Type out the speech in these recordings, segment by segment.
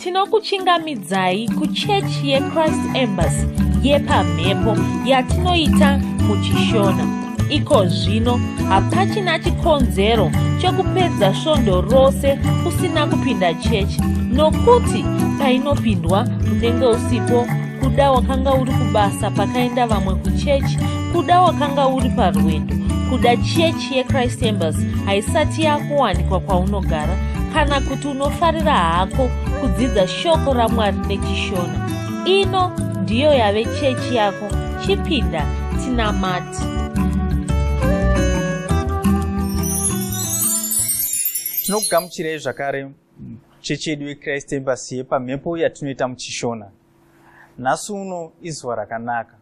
Tinokuchingamidzai kuchechi yeChrist Embassy yepamhepo yatinoita muchiShona. Iko zvino hapachina chikonzero chekupedza svondo rose usina kupinda chechi nokuti painopindwa unenge usipo, kuda wakanga uri kubasa pakaenda vamwe kuchechi, kuda wakanga uri parwendo, kuda chechi yeChrist Embassy haisati yakuwanikwa kwaunogara, kana kuti unofarira hako kudzidza shoko raMwari nechiShona. Ino ndiyo yave chechi yako, chipinda tinamate. Tinokugamuchirai zvakare chechi yedu yeChrist Embassy yepamhepo yatinoita muchiShona. Nhasi uno izuva rakanaka.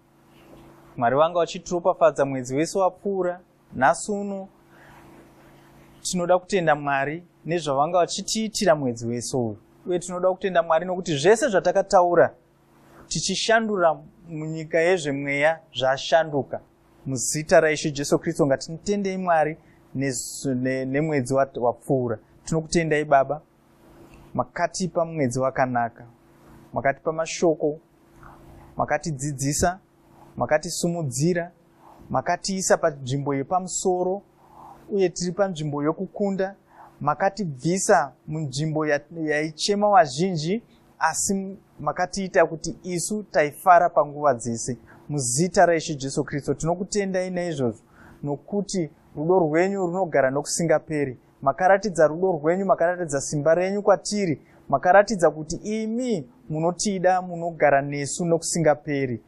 Mwari vanga vachitiropafadza mwedzi wese wapfuura. Nhasi uno tinoda kutenda Mwari nezvavanga vachitiitira mwedzi wese uyu, uye tinoda kutenda Mwari nokuti zvese zvatakataura tichishandura munyika yezvemweya zvashanduka. Muzita raIshe Jesu Kristu ngatitendei Mwari nemwedzi wapfuura. Tinokutendai Baba, makatipa mwedzi wakanaka, makatipa mashoko, makatidzidzisa, makatisumudzira, makatiisa panzvimbo yepamusoro, uye tiri panzvimbo yokukunda. Makatibvisa munzvimbo yaichema vazhinji, asi makatiita kuti isu taifara panguva dzese. Muzita raIshe Jesu Kristu tinokutendai naizvozvo, nokuti rudo rwenyu runogara nokusingaperi. Makaratidza rudo rwenyu, makaratidza simba renyu kwatiri, makaratidza kuti imi munotida, munogara nesu nokusingaperi.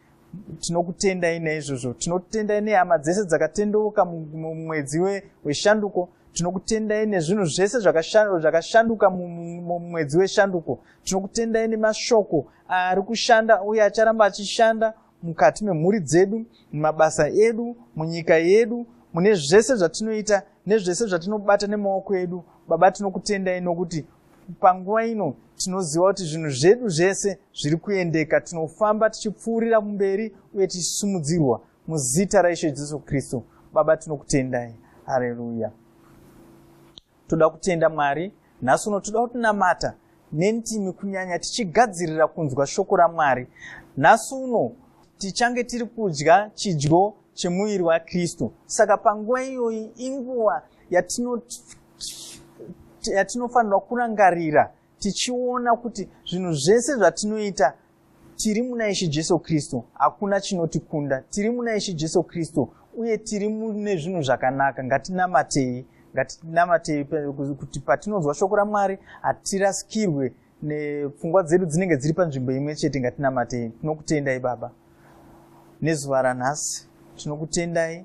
Tinokutendai naizvozvo. Tinokutendai nehama dzese dzakatendeuka mumwedzi weshanduko. Tinokutendai nezvinhu zvese zvakashanduka mumwedzi weshanduko. Tinokutendai nemashoko ari kushanda uye acharamba achishanda mukati memhuri dzedu, mumabasa edu, munyika yedu, mune zvese zvatinoita nezvese zvatinobata nemaoko edu. Baba, tinokutendai nokuti panguva ino tinoziva kuti zvinhu zvedu zvese zviri kuendeka. Tinofamba tichipfuurira kumberi uye tichisumudzirwa muzita raIshe Jesu Kristu. Baba, tinokutendai. Hareruya. Toda kutenda Mwari nhasi uno. Toda kutinamata nendimi, kunyanya tichigadzirira kunzwa shoko raMwari. Nhasi uno tichange tiri kudya chidyo chemuviri waKristu. Saka panguva iyoyi inguva yatinofanirwa kurangarira tichiona kuti zvinhu zvese zvatinoita tiri muna Ishe Jesu Kristu, hakuna chinotikunda. Tiri muna Ishe Jesu Kristu uye tiri mune zvinhu zvakanaka. Ngatinamatei, ngatinamatei kuti patinonzwa shoko raMwari hatirasikirwe nepfungwa dzedu dzinenge dziri panzvimbo imwe chete. Ngatinamatei. Tinokutendai Baba nezuva ranhasi, tinokutendai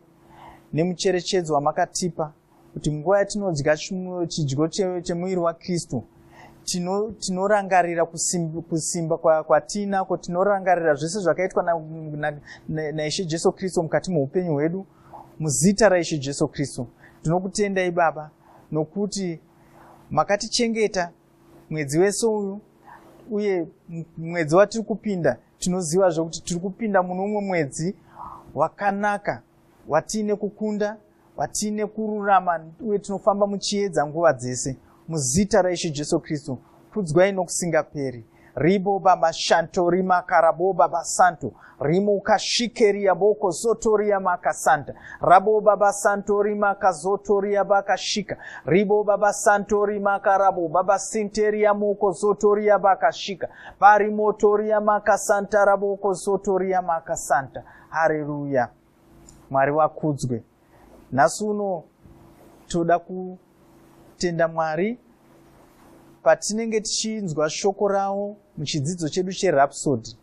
nemucherechedzo wamakatipa kuti nguva yatinodya chidyo chemuviri waKristu tinorangarira kusimba kwatinako, tinorangarira zvese zvakaitwa naIshe Jesu Kristu mukati meupenyu hwedu. Muzita raIshe Jesu Kristu tinokutendai Baba nokuti makatichengeta mwedzi wese uyu, uye mwedzi watiri kupinda tinoziva zvekuti tiri kupinda mune umwe mwedzi wakanaka watiine kukunda, watiine kururama, uye tinofamba muchiedza nguva dzese. Muzita raIshe Jesu Kristu, kudzwai nokusingaperi. Ribo baba shanto rima karabo baba santo rimo kashikeria boko zotoria makasanta rabo baba santo rima kazotoria bakashika ribo baba santo rima karabo baba sinteria moko zotoria bakashika barimotoria makasanta raboko zotoria makasanta. Haleluya. Mwari wakudzwe. Nhasi uno toda kutenda Mwari patinenge tichinzwa shoko ravo muchidzidzo chedu cheRhapsody.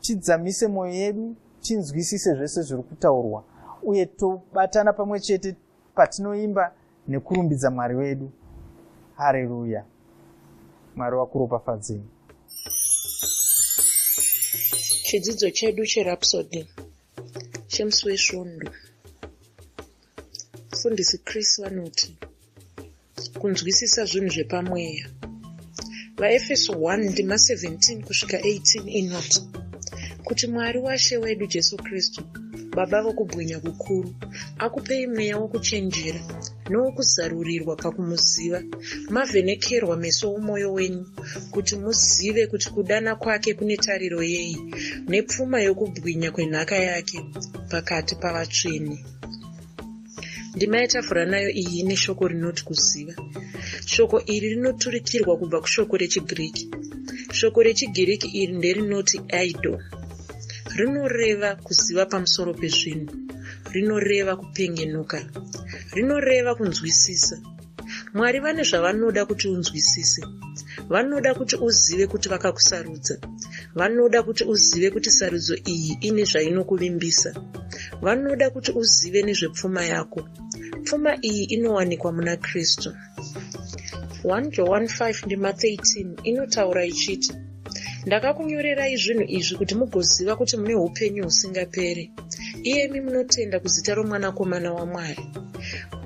Tidzamise mwoyo yedu, tinzwisise zvese zviri kutaurwa, uye tobatana pamwe chete patinoimba nekurumbidza Mwari wedu. Hareruya. Mwari wakuropafadzei. Chidzidzo chedu cheRhapsody chemusi weSvondo. Mufundisi Chris vanoti kunzwisisa zvinhu zvepamweya. VaEfeso 1 ndima 17 kusvika 18 inoti kuti Mwari waShe wedu Jesu Kristu, Baba vokubwinya kukuru, akupei mweya wokuchenjera. Nowokuzarurirwa pakumuziva, mavhenekerwa meso omwoyo wenyu, kuti muzive kuti kudana kwake kune tariro yei, nepfuma yokubwinya kwenhaka yake pakati pavatsvene. Ndima yatavhura nayo iyi ine shoko rinoti kuziva. Shoko iri rinoturikirwa kubva kushoko rechiGiriki. Shoko rechiGiriki iri nderinoti aido. Rinoreva kuziva pamusoro pezvinhu. Rinoreva kupengenuka. Rinoreva kunzwisisa. Mwari vane zvavanoda kuti unzwisise. Vanoda kuti uzive kuti vakakusarudza. Vanoda kuti uzive kuti sarudzo iyi ine zvainokuvimbisa. Vanoda kuti uzive nezvepfuma yako. Pfuma iyi inowanikwa muna Kristu. 1 Johani 5 ndima 13 inotaura ichiti, Ndakakunyorerai zvinhu izvi kuti mugoziva kuti mune upenyu husingaperi, iyemi munotenda kuzita roMwanakomana waMwari.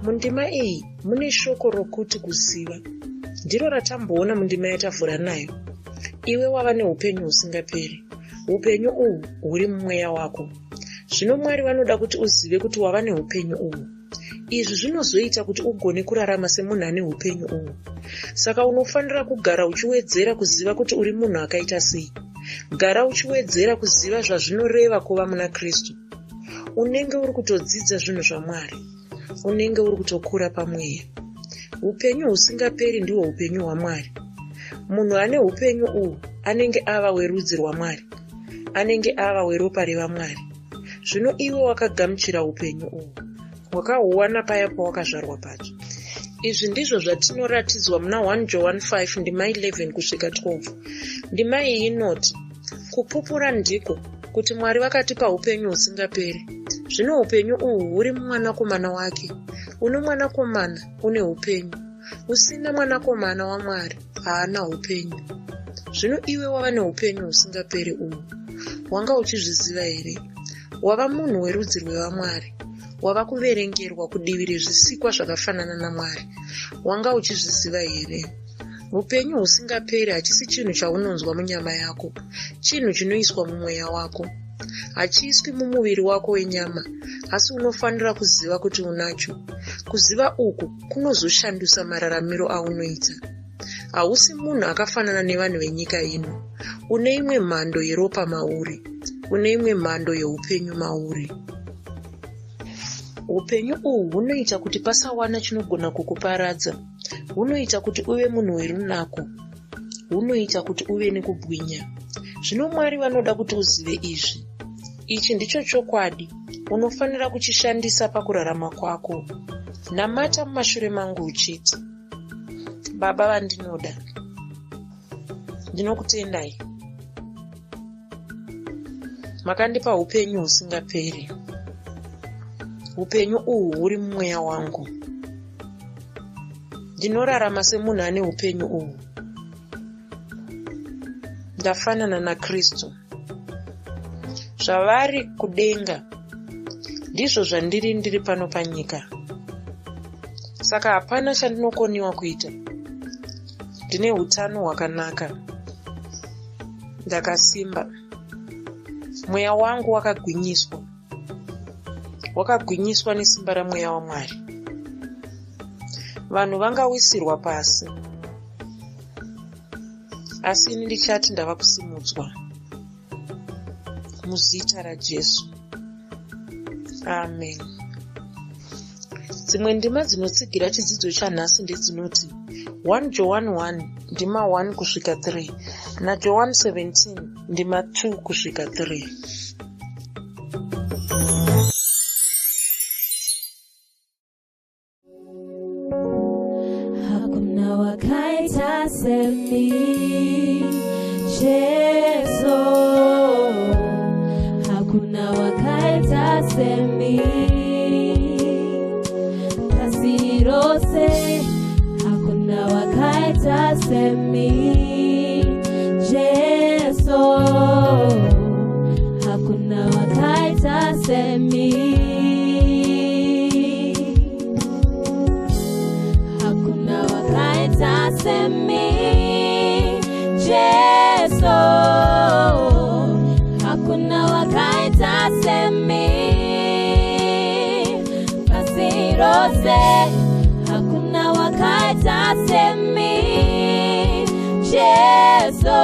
Mundima iyi mune shoko rokuti kuziva. Ndiro ratamboona mundima yatavhura nayo. Iwe wava neupenyu husingaperi. Upenyu uhu huri mumweya wako. Zvino Mwari vanoda kuti uzive kuti wava neupenyu uhu. Izvi zvinozoita kuti ugone kurarama semunhu ane upenyu uhu. Saka unofanira kugara uchiwedzera kuziva kuti uri munhu akaita sei. Gara uchiwedzera kuziva zvazvinoreva kuva muna Kristu. Unenge uri kutodzidza zvinhu zvaMwari. Unenge uri kutokura pamweya. Upenyu husingaperi ndihwo upenyu hwaMwari. Munhu ane upenyu uhu anenge ava werudzi rwaMwari. Anenge ava weropa revaMwari. Zvino iwe wakagamuchira upenyu uhu. Wakahuwana paya pawakazvarwa patsva. Izvi ndizvo zvatinoratidzwa muna 1 Johani 5 ndima 11 kusvika 12. Ndima iyi inoti, Kupupura ndiko, kuti Mwari vakatipa upenyu husingaperi. Zvino upenyu uhu huri muMwanakomana wake. Une Mwanakomana une upenyu. Usina Mwanakomana waMwari haana upenyu. Zvino iwe wava neupenyu husingaperi uhu. Wanga uchizviziva here? Wava munhu werudzi rwevaMwari. Wava kuverengerwa kudivi rezvisikwa zvakafanana naMwari. Wanga uchizviziva here? Upenyu husingaperi hachisi chinhu chaunonzwa munyama yako. Chinhu chinoiswa mumweya wako. Hachiiswi mumuviri wako wenyama, asi unofanira kuziva kuti unacho. Kuziva uku kunozoshandusa mararamiro aunoita. Hausi munhu akafanana nevanhu venyika ino. Une imwe mhando yeropa mauri. Une imwe mhando yeupenyu mauri. Upenyu uhu hunoita kuti pasawana chinogona kukuparadza. Hunoita kuti uve munhu werunako. Hunoita kuti uve nekubwinya. Zvino Mwari vanoda kuti uzive izvi. Ichi ndicho chokwadi. Unofanira kuchishandisa pakurarama kwako. Namata mumashure mangu uchiti. Baba vandinoda, ndinokutendai. Makandipa upenyu husingaperi. Upenyu uhu huri mumweya wangu. Ndinorarama semunhu ane upenyu uhu. Ndafanana naKristu. Zvavari kudenga ndizvo zvandiri ndiri pano panyika. Saka hapana chandinokoniwa kuita. Ndine utano hwakanaka. Ndakasimba. Mweya wangu wakagwinyiswa. Wakagwinyiswa nesimba raMweya waMwari. Vanhu vangawisirwa pasi. Asi ini ndichati ndava kusimudzwa. Muzita raJesu. Amen. Dzimwe ndima dzinotsigira chidzidzo chanhasi ndedzinoti 1 Johani 1 ndima 1 kusvika 3 naJohani 17 ndima 2 kusvika 3. Hakuna wakaita semi Jesu, hakuna wakaita semi pasi rose, hakuna wakaita semi Jesu, hakuna wakaita semi. Hakuna wakaita semi Jesu, hakuna wakaita semi pasi rose, Jesu,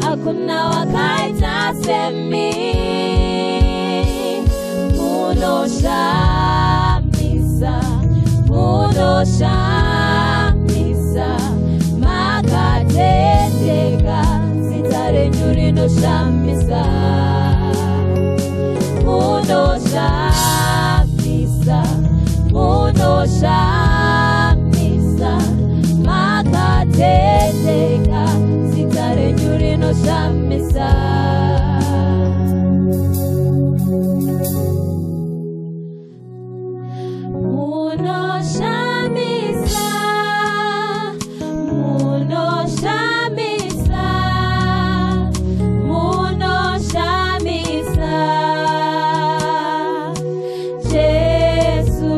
hakuna wakaita semi. Munoshamisa, munoshamisa, makatendeka, zita renyu rinoshamisa. Munoshamisa, munoshamisa, makatendeka, zita renyu rinoshamisa. Munoshamisa, munoshamisa, munoshamisa, Jesu.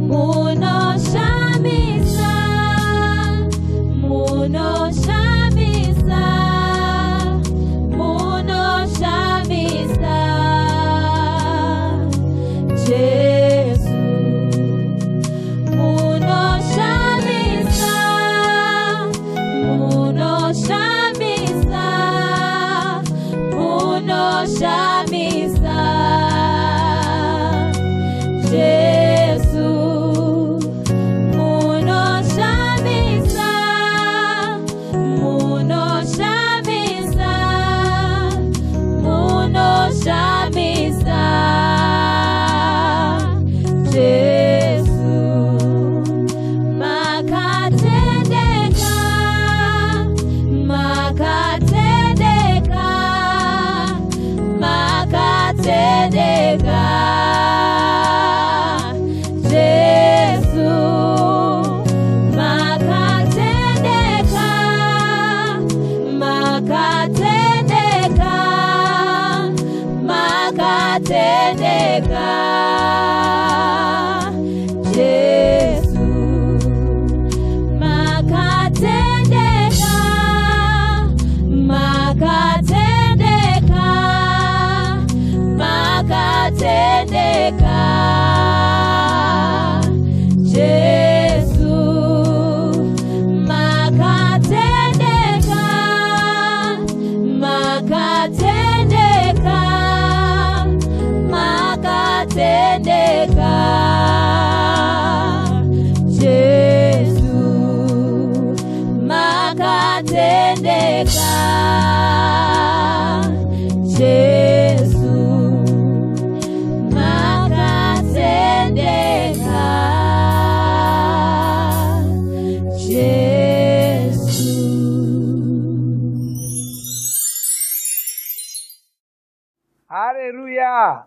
Munoshamisa, munoshamisa, munoshamisa, Jesu. Munoshamisa, munoshamisa, munoshamisa, Jesu. Munoshamisa, munoshamisa, munoshamisa, Jesu. Makatendeka, makatendeka, makatendeka, Jesu. Makatendeka, makatendeka, makatendeka, Jesu. Makatendeka, makatendeka, makatendeka, Jesu. Makatendeka, makatendeka, makatendeka, Jesu. Makatendeka, Jesu. Makatendeka, Jesu. Hareruya!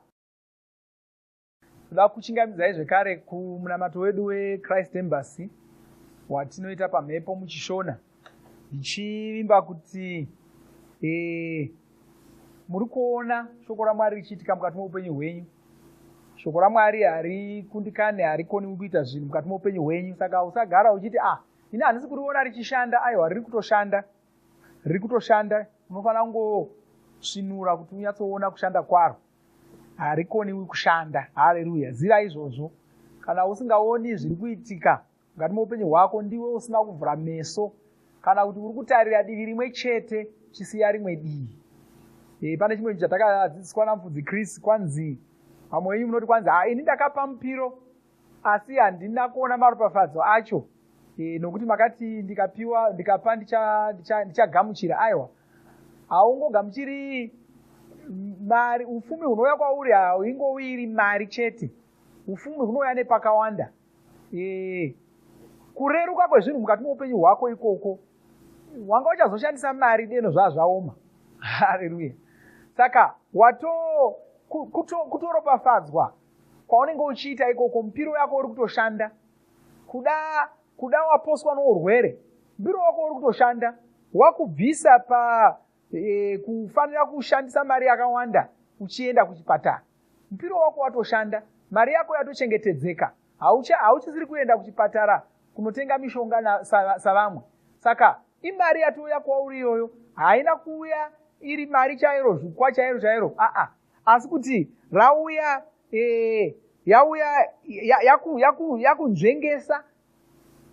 Toda kuchingamidzai zvekare kumunamato wedu weChrist Embassy watinoita pamhepo muchiShona, ndichivimba kuti muri kuona shoko raMwari richiitika mukati meupenyu hwenyu. Shoko raMwari harikundikane, harikoni kuita zvinhu mukati meupenyu hwenyu. Saka usagara uchiti, "Ah, ini handisi kuriona richishanda." Aiwa, riri kutoshanda, riri kutoshanda. Unofanira kungosvinura kuti unyatsoona kushanda kwaro. Harikoniwi kushanda. Hareruya! Ziva izvozvo. Kana usingaoni zviri kuitika mukati meupenyu hwako, ndiwe usina kuvhura meso, kana kuti uri kutarira divi rimwe chete chisiya rimwe divi. Pane chimwe chinhu chatakadzidziswa namufudzi Chris. Kwanzi vamwe venyu munoti, kwanzi, "Ha, ini ndakapa mupiro asi handina kuona maropafadzo acho, nokuti makati ndikapiwa, ndikapa ndichagamuchira." Aiwa, haungogamuchiri mari. Ufumi hunouya kwauri haingowiri mari chete. Ufumi hunouya nepakawanda. Kureruka kwezvinhu mukati meupenyu hwako ikoko, wanga uchazoshandisa mari deno zvaa zvaoma. Hareruya! Saka wato kutoropafadzwa kwaunenge uchiita ikoko, mupiro yako uri kutoshanda. Kuda waposwa nourwere, mupiro wako uri kutoshanda, wakubvisa pa kufanira kushandisa mari yakawanda uchienda kuchipatara. Mupiro wako watoshanda, mari yako yatochengetedzeka, hauchisiri kuenda kuchipatara kunotenga mishonga savamwe. Saka imari yatouya kwauri iyoyo. Haina kuuya iri mari chairo, zvukwa chairo chairo, aa, asi kuti rauya, yauya yakunzvengesa.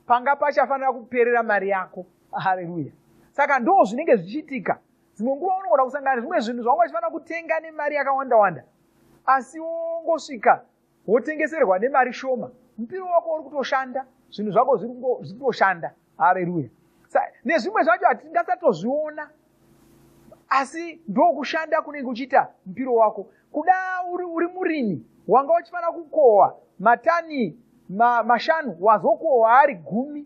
panga pachafanira kuperera mari yako. Haleluya! Saka ndo zvinenge zvichiitika. Dzimwe nguva unogona kusangana nezvimwe zvinhu zvawanga uchifanira kutenga nemari yakawanda wanda, asi wongosvika wotengeserwa nemari shoma. Mupiro wako uri kutoshanda, zvinhu zvako zviri kutoshanda. Haleluya! Nezvimwe zvacho hatingasatozviona, asi ndokushanda kunenge uchiita mupiro wako. Kuda uri murimi, wanga uchifanira kukohwa matani mashanu, wazokohwa ari 10.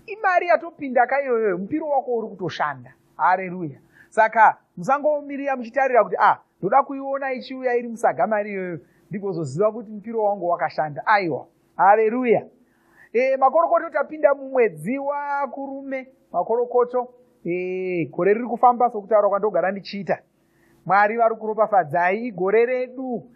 Imari yatopinda ka iyoyoyo, mupiro wako uri kutoshanda. Haleluya! Saka musangomirira muchitarira kuti ndoda kuiona ichiuya iri musaga mari iyoyo ndigozoziva kuti mupiro wangu wakashanda. Aiwa, haleluya! Makorokoto, tapinda mumwedzi waKurume. Makorokoto, gore riri kufamba sokutaura kwandogara ndichiita. Mwari vari kuropafadzai. Igore redu,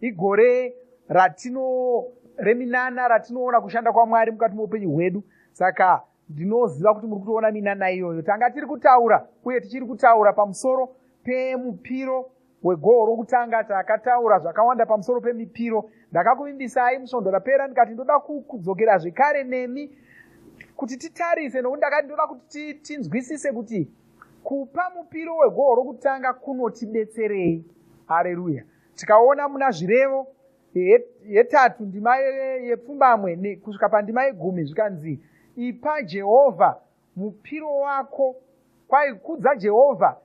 igore ratino reminana ratinoona kushanda kwaMwari mukati meupenyu hwedu. Saka ndinoziva kuti muri kutoona minana iyoyo. Tanga tiri kutaura uye tichiri kutaura pamusoro pemupiro wegoho rokutanga. Takataura zvakawanda pamusoro pemipiro. Ndakakuvimbisai musvondo rapera ndikati ndoda kudzokera zvekare nemi kuti titarise, nokuti ndakati ndoda kuti tinzwisise kuti kupa mupiro wegoho rokutanga kunotibetserei. Haleluya! Tikaona muna Zvirevo yetatu ndima yepfumbamwe kusvika pandima yegumi, zvikanzi ipa Jehovha mupiro wako, kwaikudza Jehovha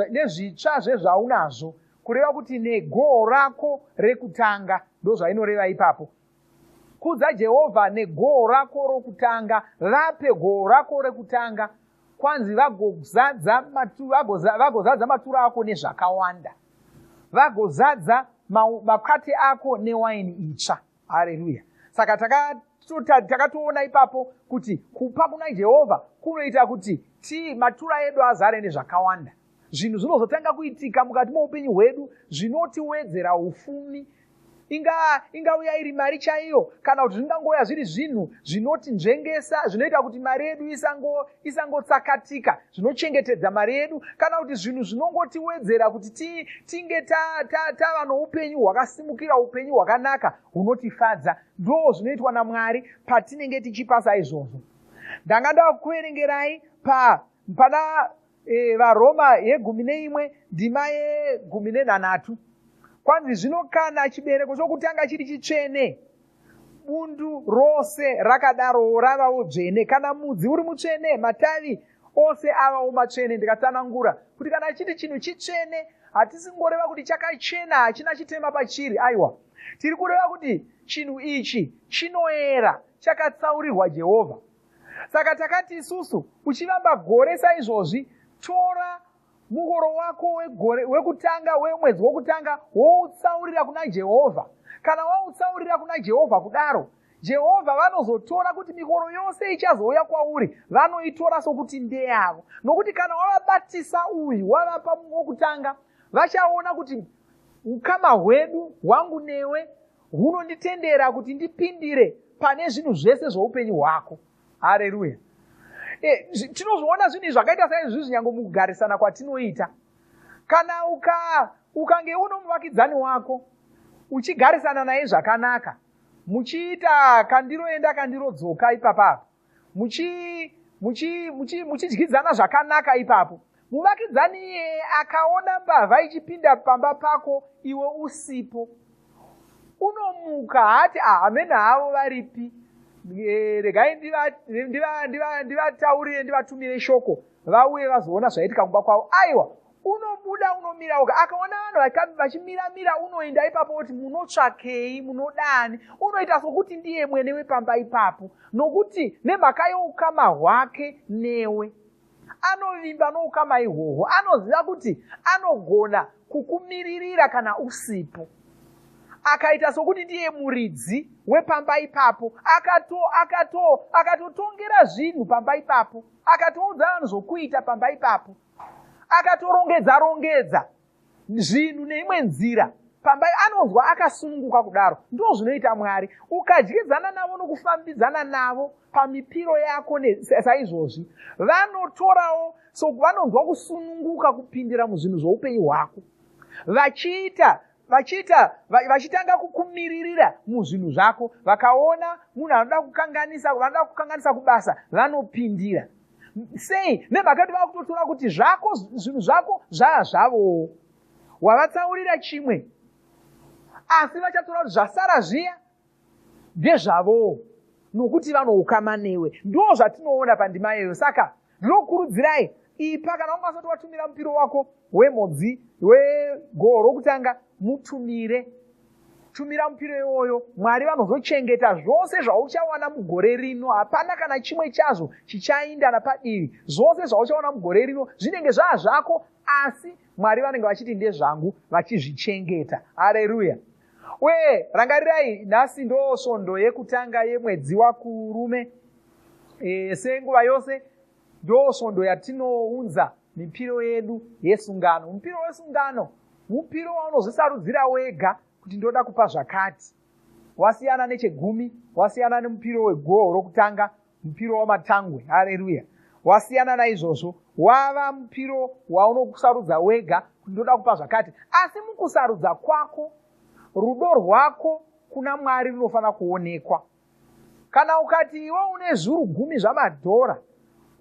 nezvitsva zvezvaunazvo, kureva kuti negoho rako rekutanga. Ndozvainoreva ipapo. Kudza Jehovha negoho rako rokutanga, vape goho rako rekutanga, kwanzi vagozadza matura ako nezvakawanda, vagozadza makate ako newaini itsva. Haleluya! Saka takatoona ipapo kuti kupa kuna Jehovha kunoita kuti matura edu azare nezvakawanda. Zvinhu zvinozotanga kuitika mukati moupenyu hwedu zvinotiwedzera ufumi. Ingauya iri mari chaiyo, kana kuti zvingangouya zviri zvinhu zvinotinzvengesa, zvinoita kuti mari yedu isangotsakatika, zvinochengetedza mari yedu, kana kuti zvinhu zvinongotiwedzera kuti tinge tava noupenyu hwakasimukira, upenyu hwakanaka hunotifadza. Ndo zvinoitwa naMwari patinenge tichipa saizvozvo. Ndanga ndakuverengerai pana vaRoma ye11 ndima ye13. Kwanzi zvino kana chibereko chokutanga chiri chitsvene, bundu rose rakadarowo ravawo dzvene. Kana mudzi uri mutsvene, matavi ose avawo matsvene. Ndikatsanangura kuti kana chiti chinhu chitsvene, hatisingoreva kuti chakachena, hachina chitema pachiri. Aiwa, tiri kureva kuti chinhu ichi chinoera, chakatsaurirwa Jehovha. Saka takati isusu, uchivamba gore saizvozvi, tora mukoro wako wegore wekutanga, wemwedzi wokutanga, woutsaurira kuna Jehovha. Kana wautsaurira kuna Jehovha kudaro, Jehovha vanozotora kuti mikoro yose ichazouya kwauri, vanoitora sokuti ndeyavo. Nokuti kana wavabatisa uyu, wavapa wokutanga, vachaona kuti ukama hwedu, hwangu newe, hunonditendera kuti ndipindire pane zvinhu zvese zvoupenyu hwako. Haleluya! Tinozviona zvinhu izvi zvakaita saizvizvi nyange mukugarisana kwatinoita. Kana ukange uno muvakidzani wako, uchigarisana naye zvakanaka, muchiita kandiroenda kandirodzoka ipapapo, muchidyidzana zvakanaka ipapo, muvakidzani iyeye akaona mbavha ichipinda pamba pako iwe usipo, unomuka haati hamene havo varipi, regai ndivataurire, ndivatumire shoko vauye vazoona zvaitika kumba kwavo. Aiwa, unobuda unomira oga. Akaona vanhu vachimiramira, unoenda ipapo oti munotsvakei, munodani. Unoita sokuti ndiye mwene wepamba ipapo, nokuti nemhaka youkama hwake newe anovimba noukama ihwohwo. Anoziva kuti anogona kukumiririra kana usipo. Akaita sokuti ndiye muridzi wepamba ipapo, akatotongera zvinhu pamba ipapo, akatoudza vanhu zvokuita pamba ipapo, akatorongedza rongedza zvinhu neimwe nzira pamba, anonzwa akasununguka kudaro. Ndo zvinoita Mwari. Ukadyidzana navo nokufambidzana navo pamipiro yako saizvozvi, vanotorawo so vanonzwa kusununguka kupindira muzvinhu zvoupenyu hwako, vachiita vachiita vachitanga kukumiririra muzvinhu zvako. Vakaona munhu anoda kukanganisa, vanoda kukanganisa kubasa, vanopindira. Sei? Nemhaka yekuti vakutotora kuti zvako zvinhu zvako zvava zvavowo. Wavatsaurira chimwe, asi vachatora kuti zvasara zviya ndezvavowo nokuti vanoukama newe. Ndo zvatinoona pandima iyoyo. Saka ndinokurudzirai, ipa kana wanga usati watumira mupiro wako wemhodzi wegoho rokutanga, mutumire. Tumira mupiro iwoyo. Mwari vanozochengeta zvose zvauchawana mugore rino. Hapana kana chimwe chazvo chichainda napadivi. Zvose zvauchawana mugore rino zvinenge zvaa zvako, asi Mwari vanenge vachiti ndezvangu, vachizvichengeta. Hareruya! Uye rangarirai, nhasi ndo svondo yekutanga yemwedzi waKurume. Senguva yose ndo svondo yatinounza mipiro yedu yesungano. Mupiro wesungano mupiro waunozvisarudzira wega kuti ndoda kupa zvakati. Wasiyana nechegumi, wasiyana nemupiro wegoho rokutanga, mupiro wamatangwe. Hareruya! Wasiyana naizvozvo, wava mupiro waunokusarudza wega kuti ndoda kupa zvakati. Asi mukusarudza kwako, rudo rwako kuna Mwari runofanira kuonekwa. Kana ukati iwe une zviuru gumi zvamadhora,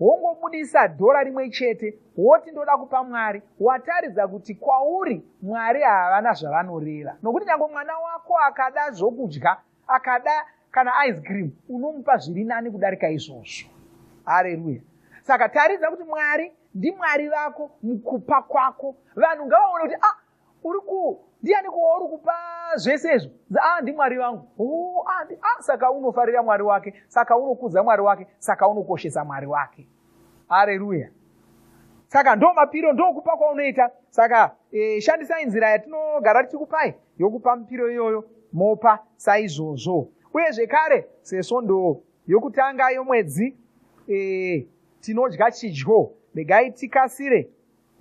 wongobudisa dhora rimwe chete woti ndoda kupa Mwari, wataridza kuti kwauri Mwari havana zvavanoreva. Nokuti nyange mwana wako akada zvokudya, akada kana ice cream, unomupa zviri nani kudarika izvozvo. Hareruya! Saka taridza kuti Mwari ndiMwari vako mukupa kwako. Vanhu ngavaone kuti ah, uri ku ndiani ko wauri kupa zvese izvo? Ah, ndiMwari vangu. Oh, ah, ah, saka unofarira Mwari wake, saka unokudza Mwari wake, saka unokoshesa Mwari wake. Hareruya! Saka ndo mapiro, ndo kupa kwaunoita. Saka shandisai nzira yatinogara tichikupai yokupa mipiro iyoyo, mopa saizvozvo. Uye zvekare sesvondo yokutanga yomwedzi tinodya chidyo. Regai tikasire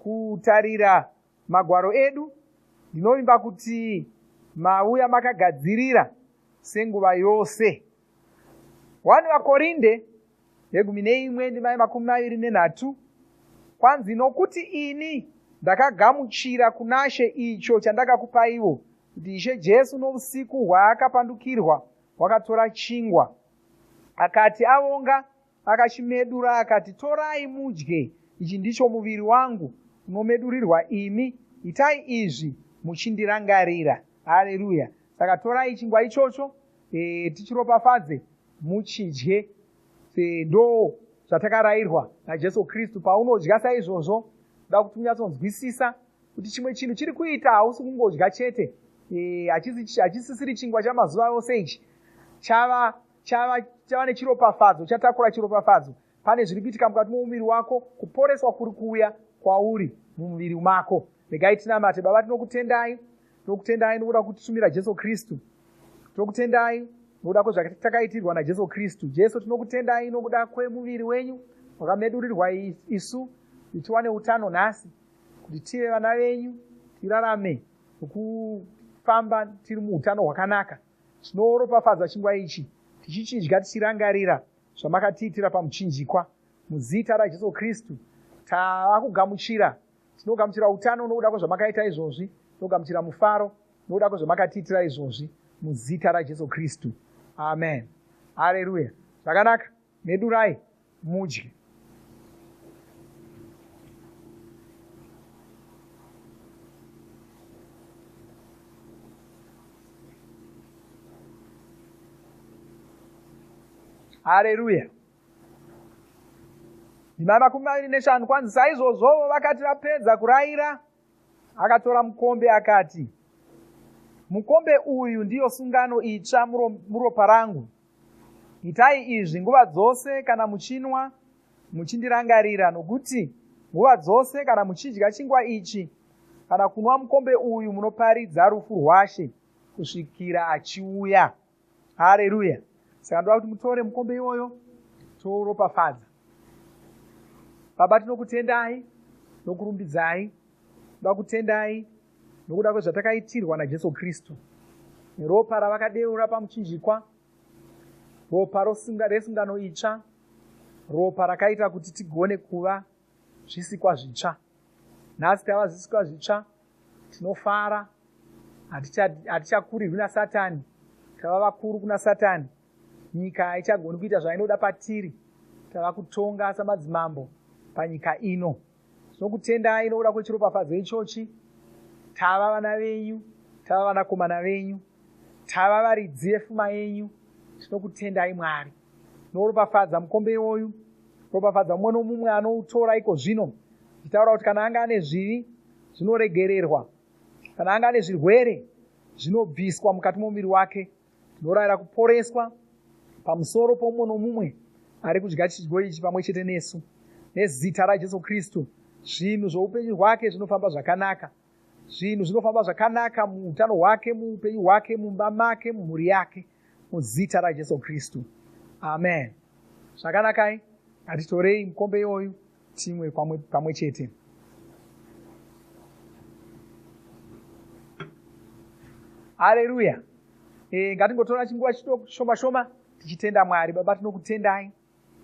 kutarira magwaro edu. Ndinovimba kuti mauya makagadzirira senguva yose. 1 VaKorinde yegumi neimwe ndima yemakumi maviri nenhatu, kwanzi, Nokuti ini ndakagamuchira kunaShe icho chandakakupaiwo, kuti Ishe Jesu novusiku hwaakapandukirwa wakatora chingwa, akati avonga, akachimedura, akati, Torai mudye, ichi ndicho muviri wangu unomedurirwa imi, itai izvi muchindirangarira. Hareruya! Saka torai chingwa ichocho, tichiropafadze, muchidye. Ndo zvatakarairwa naJesu Kristu. Paunodya saizvozvo, ndoda kuti unyatsonzwisisa kuti chimwe chinhu chiri kuita, hausi kungodya chete. Hachisisiri chingwa chamazuva ose ichi, chava nechiropafadzo, chatakura chiropafadzo. Pane zviri kuitika mukati momuviri wako, kuporeswa kuri kuuya kwauri mumuviri mako. Regai tinamate. Baba, tinokutendai, tinokutendai nokuda kutitumira Jesu Kristu. Tinokutendai nokuda kwezvatakaitirwa naJesu Kristu. Jesu, tinokutendai nokuda kwemuviri wenyu wakamedurirwa isu kuti tiwane utano nhasi, kuti tive vana venyu, tirarame nokufamba tiri muutano hwakanaka. Tinoropafadza chingwa ichi, tichichidya tichirangarira zvamakatiitira pamuchinjikwa. Muzita raJesu Kristu tava kugamuchira, tinogamuchira utano nokuda kwezvamakaita izvozvi, tinogamuchira mufaro nokuda kwezvamakatiitira izvozvi, muzita raJesu Kristu. Amen. Hareruya. Zvakanaka. Medurai mudye. Hareruya. Ndima 25, kwanzi, saizvozvovo vakati vapedza kuraira, akatora mukombe akati, mukombe uyu ndiyo sungano itsva muropa rangu. Itai izvi nguva dzose kana muchinwa, muchindirangarira. Nokuti nguva dzose kana muchidya chingwa ichi kana kunwa mukombe uyu, munoparidza rufu rwaShe kusvikira achiuya. Hareruya. Saka ndoda kuti mutore mukombe iwoyo touropafadza. Baba, tinokutendai nokurumbidzai. Ndoda kutendai nokuda kwezvatakaitirwa naJesu Kristu, neropa ravakadeura pamuchinjikwa, ropa resungano itsva, ropa rakaita kuti tigone kuva zvisikwa zvitsva. Nhasi tava zvisikwa zvitsva, tinofara. Hatichakurirwi naSatani. Tava vakuru kuna Satani. Nyika haichagoni kuita zvainoda patiri. Tava kutonga samadzimambo panyika ino. Tinokutendai nokuda kwechiropafadzo ichochi. Tava vana venyu, tava vanakomana venyu, tava varidzi vefuma yenyu. Tinokutendai Mwari. Tinoropafadza mukombe iwoyu, ropafadza mumwe nomumwe anoutora iko zvino, ndichitaura kuti kana anga ane zvivi zvinoregererwa, kana anga ane zvirwere zvinobviswa mukati momuviri wake. Tinorayira kuporeswa pamusoro pomumwe nomumwe ari kudya chidyo ichi pamwe chete nesu. Nezita raJesu Kristu, zvinhu zvoupenyu hwake zvinofamba zvakanaka. Zvinhu zvinofamba zvakanaka muutano hwake, muupenyu hwake, mumba make, mumhuri yake, muzita raJesu Kristu. Amen. Zvakanakai, ngatitorei mukombe iwoyu timwe pamwe chete. Haleluya. E, ngatingotora chinguva chidoko shoma shoma tichitenda Mwari. Baba, tinokutendai,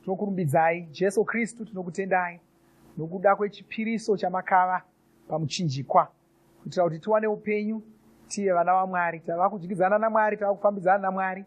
tinokurumbidzai. Jesu Kristu, tinokutendai nokuda kwechipiriso chamakava pamuchinjikwa kuitira kuti tiwane upenyu, tive vana vaMwari. Tava kudyidzana naMwari, tava kufambidzana naMwari,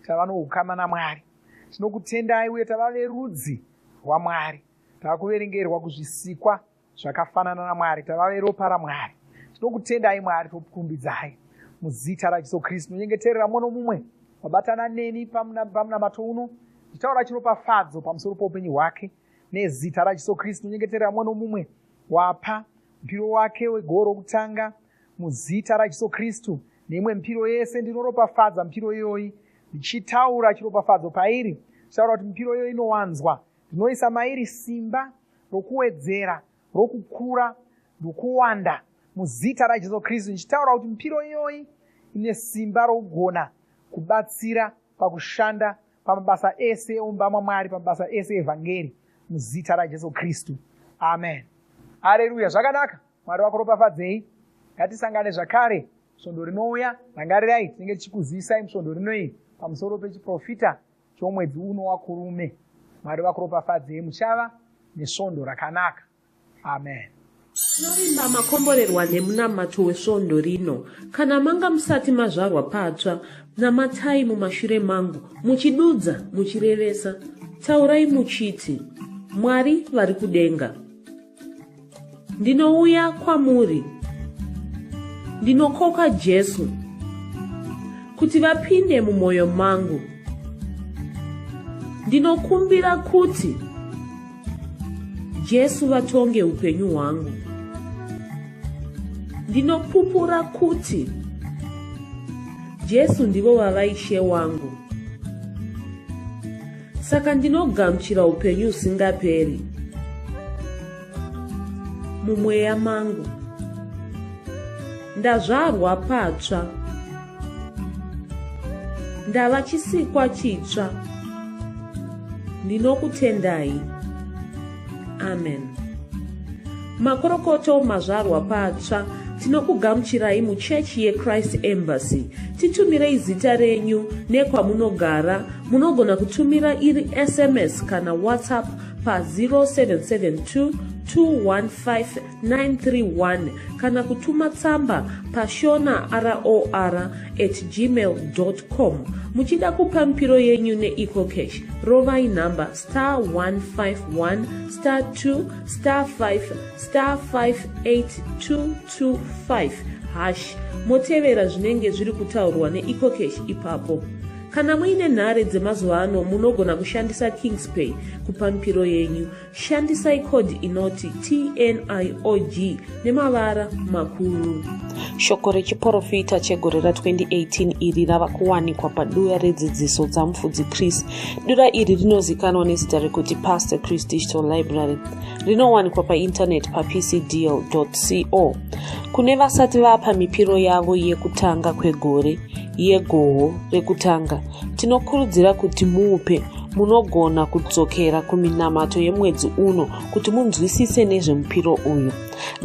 tava noukama naMwari. Tinokutendai uye tava verudzi rwaMwari. Tava kuverengerwa kuzvisikwa zvakafanana naMwari, tava veropa raMwari. Tinokutendai Mwari, tokurumbidzai muzita raJesu Kristu. Tinonyengeterera mumwe nomumwe wabatana neni pamunamato uno, ndichitaura chiropafadzo pamusoro poupenyu hwake nezita raJesu Kristu. Tinonyengeterera mumwe nomumwe wapa mpiro wake wegore rokutanga muzita raJesu Kristu neimwe mpiro yese. Ndinoropafadza mpiro iyoyi ndichitaura chiropafadzo pairi, ndichitaura kuti mipiro iyoyi inowanzwa. Ndinoisa mairi simba rokuwedzera, rokukura, rokuwanda muzita raJesu Kristu, ndichitaura kuti mipiro iyoyi ine simba rokugona kubatsira pakushanda pamabasa ese eumba maMwari, pamabasa ese evhangeri muzita raJesu Kristu. Amen. Areruya. Zvakanaka. Mwari vakuropafadzei. Ngatisangane zvakare svondo rinouya. Rangarirai, tinenge tichikuzivisai musvondo rinoiri pamusoro pechiprofita chomwedzi uno waKurume. Mwari vakuropafadzei. Muchava nesvondo rakanaka. Amen. Tinovimba makomborerwa nemunamato wesvondo rino. Kana manga musati mazvarwa patsva, namatai mumashure mangu, muchidudza, muchirevesa. Taurai muchiti, Mwari vari kudenga. Ndinouya kwamuri. Ndinokoka Jesu kuti vapinde mumwoyo mangu. Ndinokumbira kuti Jesu vatonge upenyu hwangu. Ndinopupura kuti Jesu ndivo vava Ishe wangu. Saka ndinogamuchira upenyu husingaperi mumweya mangu. Ndazvarwa patsva. Ndava chisikwa chitsva. Ndinokutendai. Amen. Makorokoto mazvarwa patsva, tinokugamuchirai muchechi yeChrist Embassy. Titumirei zita renyu nekwamunogara. Munogona kutumira iri SMS kana WhatsApp pa 0772 215 931 kana kutuma tsamba pashona ror at gmail com. Muchida kupa mipiro yenyu neEcoCash, rovai nhamba star 151 star 2 star 5 star 58225 hash, motevera zvinenge zviri kutaurwa neEcoCash ipapo. Kana muine nhare dzemazuva ano, munogona kushandisa Kingspay kupa mipiro yenyu. Shandisai code inoti TNIOG nemavara makuru. Shoko rechiporofita chegore ra2018 iri rava kuwanikwa padura redzidziso dzaMufudzi Chris. Dura iri rinozikanwa nezita rekuti Pastor Chris Digital Library. Rinowanikwa paintaneti papcdl.co. Kune vasati vapa mipiro yavo yekutanga kwegore yegoho rekutanga, tinokurudzira kuti muupe. Munogona kudzokera kuminamato yemwedzi uno kuti munzwisise nezvemupiro uyu.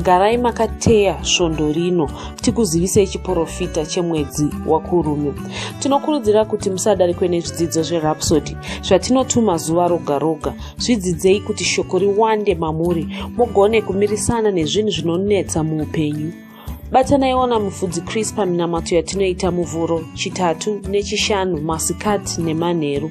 Garai makateya svondo rino tikuzivisei chiporofita chemwedzi waKurume. Tinokurudzira kuti musadarikwe nezvidzidzo zveRhapsody zvatinotuma zuva roga roga. Zvidzidzei kuti shoko riwande mamuri, mugone kumirisana nezvinhu zvinonetsa muupenyu. Batanaiwo namufudzi Chris paminamato yatinoita Muvhuro, Chitatu neChishanu masikati nemanheru.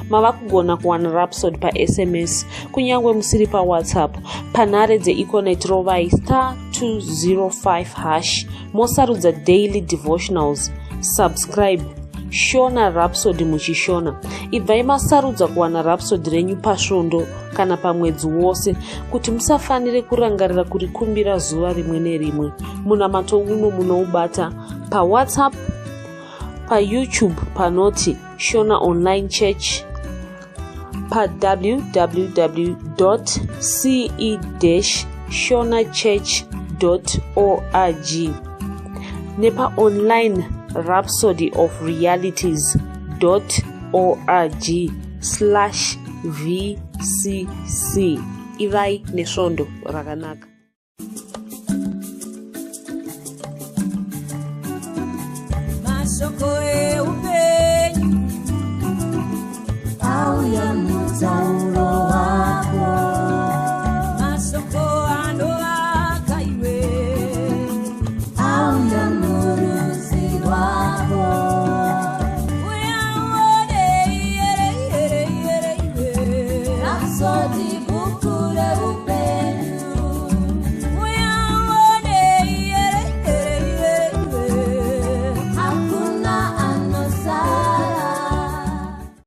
Mava kugona kuwana Rhapsody paSMS kunyange musiri paWhatsApp. Panhare dzeEconet rovai star 205 hash mosarudza Daily Devotionals, subscribe Shona Rhapsody muchiShona. Ibvai masarudza kuwana Rhapsody renyu pasvondo kana pamwedzi wose kuti musafanire kurangarira kurikumbira zuva rimwe nerimwe. Munamato uno munoubata paWhatsApp, paYouTube panoti Shona Online Church, pawww ce shonachurch org nepaonline rhapsody of realities org slash vcc. Ivai nesvondo rakanaka. Mashoko eupenyu auya mutauro wako, mashoko anovaka iwe auya murudzi rwako. Uya uone iyere iyere iyere iwe Rhapsody.